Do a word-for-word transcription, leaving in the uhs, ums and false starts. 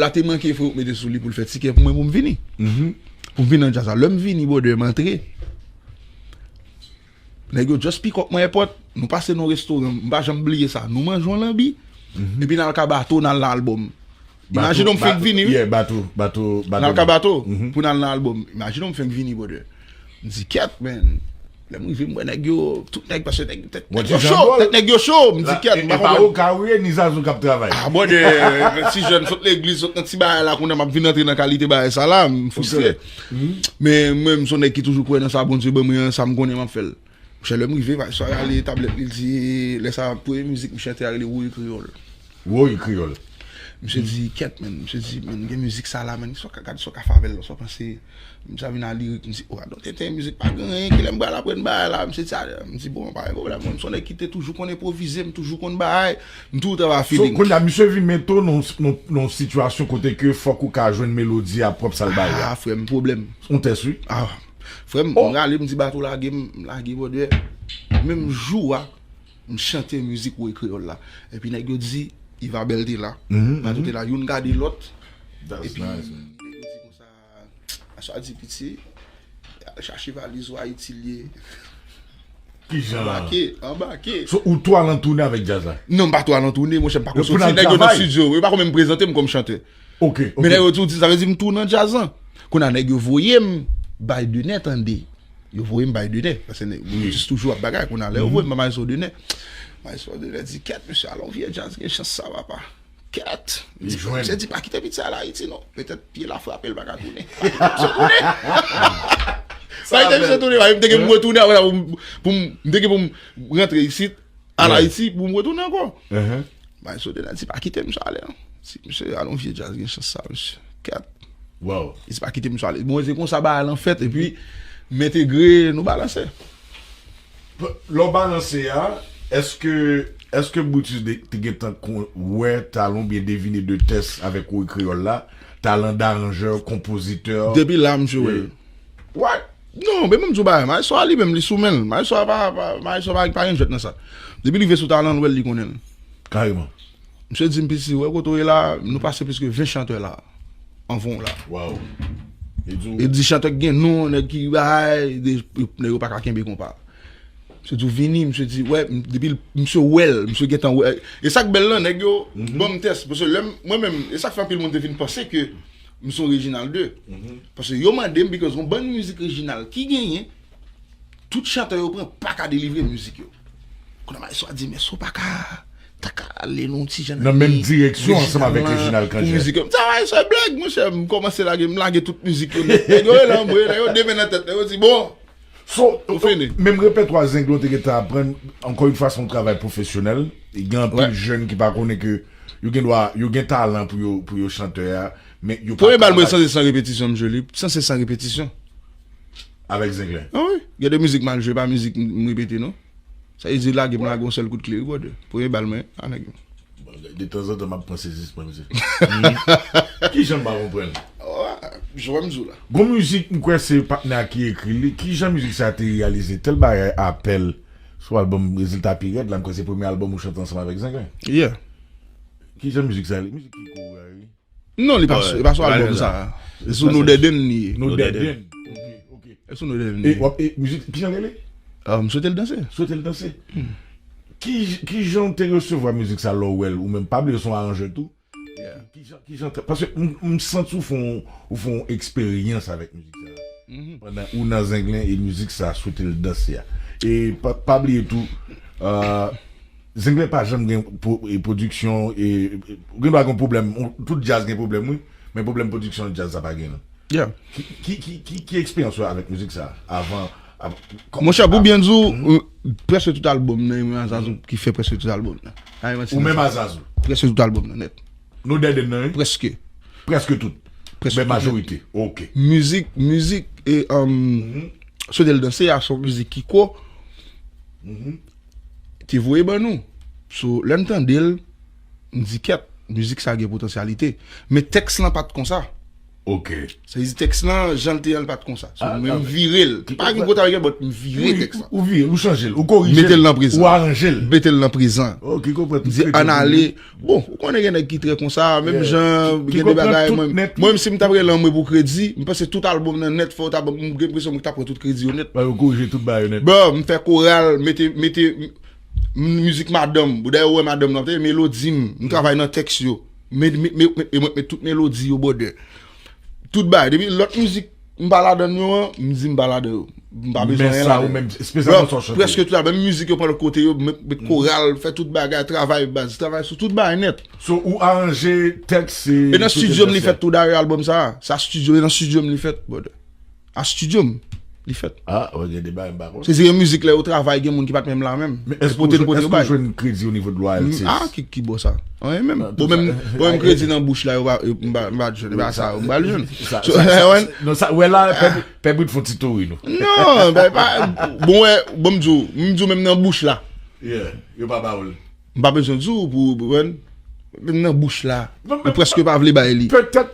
la te manke fre yo mete sou li pou l fè tikè pou mwen pou m vini. Pou m vin nan djaz la. Lè m vini, brother, m antre. Nèg yo just pick up mwen èpòt. Nou pase nan yon restoran. M pa janm bliye sa. Nou manje yon lanbi. Epi n al ka bato, n al nan albòm. Imajine w m fenk vini, wi. Yeah, bato, bato, bato. N al ka bato pou n al nan albòm. Imajine w m fenk vini, brother. M di, kèt, man. Lè m rive, m wè nèg yo, tout nèg, paske nèg, tèt nèg yo cho, tèt nèg yo cho. M di, kèt, m pa konprann. Oka wi, ni Zazou k ap travay. Ah, brother, ti jèn, sot legliz, sot nan ti bagay la, kounye a m ap vin antre nan kalite bagay sa la, m fristre. Men mwen, m se yon nèg ki toujou kwè nan sa Bondye ban mwen an, sa m konnen m ap fè l. Monchè, lè m rive, maestro a rale tablèt li, l di, lè sa, premye mizik m chante a rele Woy Kreyòl. Woy Kreyòl. Misye di, kèt, man. Misye di, man, gen mizik sa la, man. Sa w ka gade, sa w ka fè avè l, sa w panse. M sa vin a lirik, m di, oh, adon tenten, mizik pa gen anyen, kilè m pral aprann bagay la. Misye di, ah, m di, bon, pa gen pwoblèm, mwen, m se yon nèg ki te toujou konn enpwovize, m toujou konn bagay, m toujou travay a feeling. So, kounye a, misye vin mete w nan, nan, nan yon sitiyasyon kote ke fòk ou ka jwenn melodi a pwòp sa l bay a. Ah, frè m, pwoblèm. Yon tès, wi. Ah, frè m, m rale, m di bato lage, m lage, brother. Menm jou a, m chante mizik Woy Kreyòl la. Epi nèg yo di, Yva Bel te la. Bato te la, youn gade lòt. Epi nèg yo di konsa, aswè a di piti, al chache valiz ou, Ayiti l ye. Kijan? Anbake, anbake. So, ou tou al an toune avèk djaz la? Non, m pa tou al an toune, monchè, m pa ko soti. Nèg yo nan estidyo, yo pa ko menm prezante m kòm chantè. Ok, ok. Men nèg yo tou di, sa vle di m tou nan djaz lan. Kounye a nèg yo voye m bay Dener tande. Yo voye m bay Dener. Paske nèg, yo jis toujou ap bagay. Kounye a lè yo voye m bay maestro Dener. Maestro Dener di, kèt, mesye, alon vye djaz, gen chans sa, papa. Kèt. Misye di, pa kite piti a al Ayiti, non. Petèt pye l a frape, l pa ka tounen. Pa kite misye tounen. Pa kite misye tounen. M te gen pou m retounen apre sa, pou m, pou m, m te gen pou m rantre isit. Al Ayiti pou m retounen ankò. Bay Sodenay di, pa kite misye ale, non. Di, misye, alon vye djaz, gen chans sa, misye. Kèt. Wow. Li di, pa kite misye ale. Bon, se konsa bagay lan fèt, epi m entegre, nou balanse. Lè w balanse a, èske, èske Brutus te gentan wè talan oubyen devine de tès avèk Woy Kreyòl la, talan daranjè, konpozitè? Depi la, misye wè l. What? Non, men m di w bagay, Maestro a li menm, li sou men l. Maestro a pa, pa, Maestro pa, pa gen jwèt nan sa. Depi l rive sou talan, l wè l, li konnen l. Kareman. Misye di m, piti, wè kote w ye la, nou pase plis ke ven chantè la, anvan w la. Wow. Li di w. Li di chantè k gen non, nèg ki bay, nèg yo pa ka kenbe konpa. Misye di w vini, misye di, wè, depi misye wè l, misye gentan wè. E sa k bèl lan, nèg yo ban m tès. Paske lè m, mwen menm, e sa k fè anpil moun te vin panse ke m se yon Reginald de. Paske yo mande m, because yon bann mizik Reginald ki genyen, tout chantè yo pran pa ka delivre mizik yo. Kounye a Maestro a di, men si w pa ka, ta ka ale nan yon ti jan nan menm direksyon ansanm avèk Reginald Cangé. Pou mizik yo. M di, ah, se blag, monchè, m kòmanse lage, m lage tout mizik yo nèt. Nèg yo rele anmwe, nèg yo demen nan tèt, nèg yo di, bon, So, menm repètwa Zenglen te gentan aprann, ankò yon fwa, se yon travay pwofesyonèl. Gen anpil jèn ki pa konnen ke yo gen dwa, yo gen talan pou yo, pou yo chantè a, men yo pa. Premye bal mwen sanse san repetisyon, m jwe li. Sanse san repetisyon. Avèk Zenglen? Ah wi. Gen de mizik m al jwe, pa mizik m, m repete, non. Sa vle di lage, m lage yon sèl kout kle, wi, brother. Premye bal mwen, a nèg yo. Bon, de tanzantan, m ap pran sezisman, mesye. Kijan m pa konprann? Wi, jan m di w la. Gon mizik, m kwè se patnè a ki ekri li. Kijan mizik sa te reyalize? Tèl bagay, apèl. Sou albòm Rezilta Pi Rèd la, m kwè se premye albòm ou chante ansanm avèk Zenglen. Yeah. Kijan mizik sa ye? Mizik ki kou a ye? Non, li pa sou, li pa sou albòm sa. Se sou No Dead End li ye. No Dead End. Ok, ok. E sou No Dead End li ye. E w ap, e mizik, kijan l rele? Ah, m swete l danse. Swete l danse. Ki, kijan w te resevwa mizik sa lè w wè l? Ou menm pa bliye se yon aranjè tou. Kijan, kijan, paske m, m santi w fè yon, ou fè yon eksperyans avèk mizik sa. Pandan ou nan Zenglen e mizik sa, Swete l danse a. E pa, pa bliye tou, euh, Zenglen pa janm gen pwo-, e pwodiksyon, e, e, gen dwa gen pwoblèm, tout djaz gen pwoblèm, wi, men pwoblèm pwodiksyon djaz sa pa gen, non. Yeah. Ki, ki, ki, ki, ki eksperyans ou avèk mizik sa avan, av-, kòm, monchè, pou byen di w, euh, prèske tout albòm nan, e mwen a Zazou ki fè prèske tout albòm nan. Pa gen manti. Ou menm a Zazou? Prèske tout albòm nan, nèt. No Dead End nan, wi? Prèske. Prèske tout. Prèske tout, nèt. Men majorite. Ok. Mizik, mizik, e, um, Swete l danse a, se yon mizik Kiko te voye ban nou. So, lè m tande l, m di, kèt, mizik sa gen potansyalite. Men tèks lan pa t konsa. Ok. Sa vle di tèks lan, jan l te an, l pa t konsa. So, mwen, m vire l. Pa gen gwo travay, but m vire tèks lan. Ou vire l, ou chanje l, ou korije l. Mete l nan prezan. Ou aranje l. Mete l nan prezan. Ok, konprann. M di ann ale. Bon, ou konnen gen nèg ki trè konsa, menm jan gen de bagay. Mwen, mwen, si m t ap rele anmwe pou kredi, m panse tout albòm nan nèt, fò w ta ban m, m gen enpresyon mwen ta pran tout kredi yo nèt. Ou korije tout bagay yo nèt. Bro, m fè koral, mete, mete, m- mizik madanm, dayè ou wè madanm nan, te melodi m, m travay nan tèks yo. Men, men, men, men, men, men tout melodi yo, brother. Tout bagay. Depi lòt mizik, m pa ladan yo an, m di m pa ladan yo. M pa bezwen anyen ladan yo. Bro, prèske tout albòm, menm mizik yo pran lòt kote yo, met, met koral, fè tout bagay, travay baz, travay sou tout bagay nèt. So, ou aranje tèks, se. E nan studio m li fèt tou dayè albòm sa. Sa studio, e nan studio m li fèt, brother. A studio m li fèt. Ah, ok, de bagay m pa konn. Se se yon mizik lè yo travay, gen moun ki pa t menm la menm. Men èske ou jwenn kredi o nivo de royalties? Ah, ki, ki bò sa? Anyen menm. Bon, menm, bon, menm kredi nan bouch la, yo pa, yo, m pa, m pa jwenn, e pa sa, m pa jwenn. Non, sa, wè la, pè Brit fon ti tori nou. Non, ben, pa, bon, wè, bon, m di w, m di w menm nan bouch la. Yeah, yo pa ba ou l. M pa bezwen di w pou, pou, menm nan bouch la, ou prèske pa vle bay li. Petèt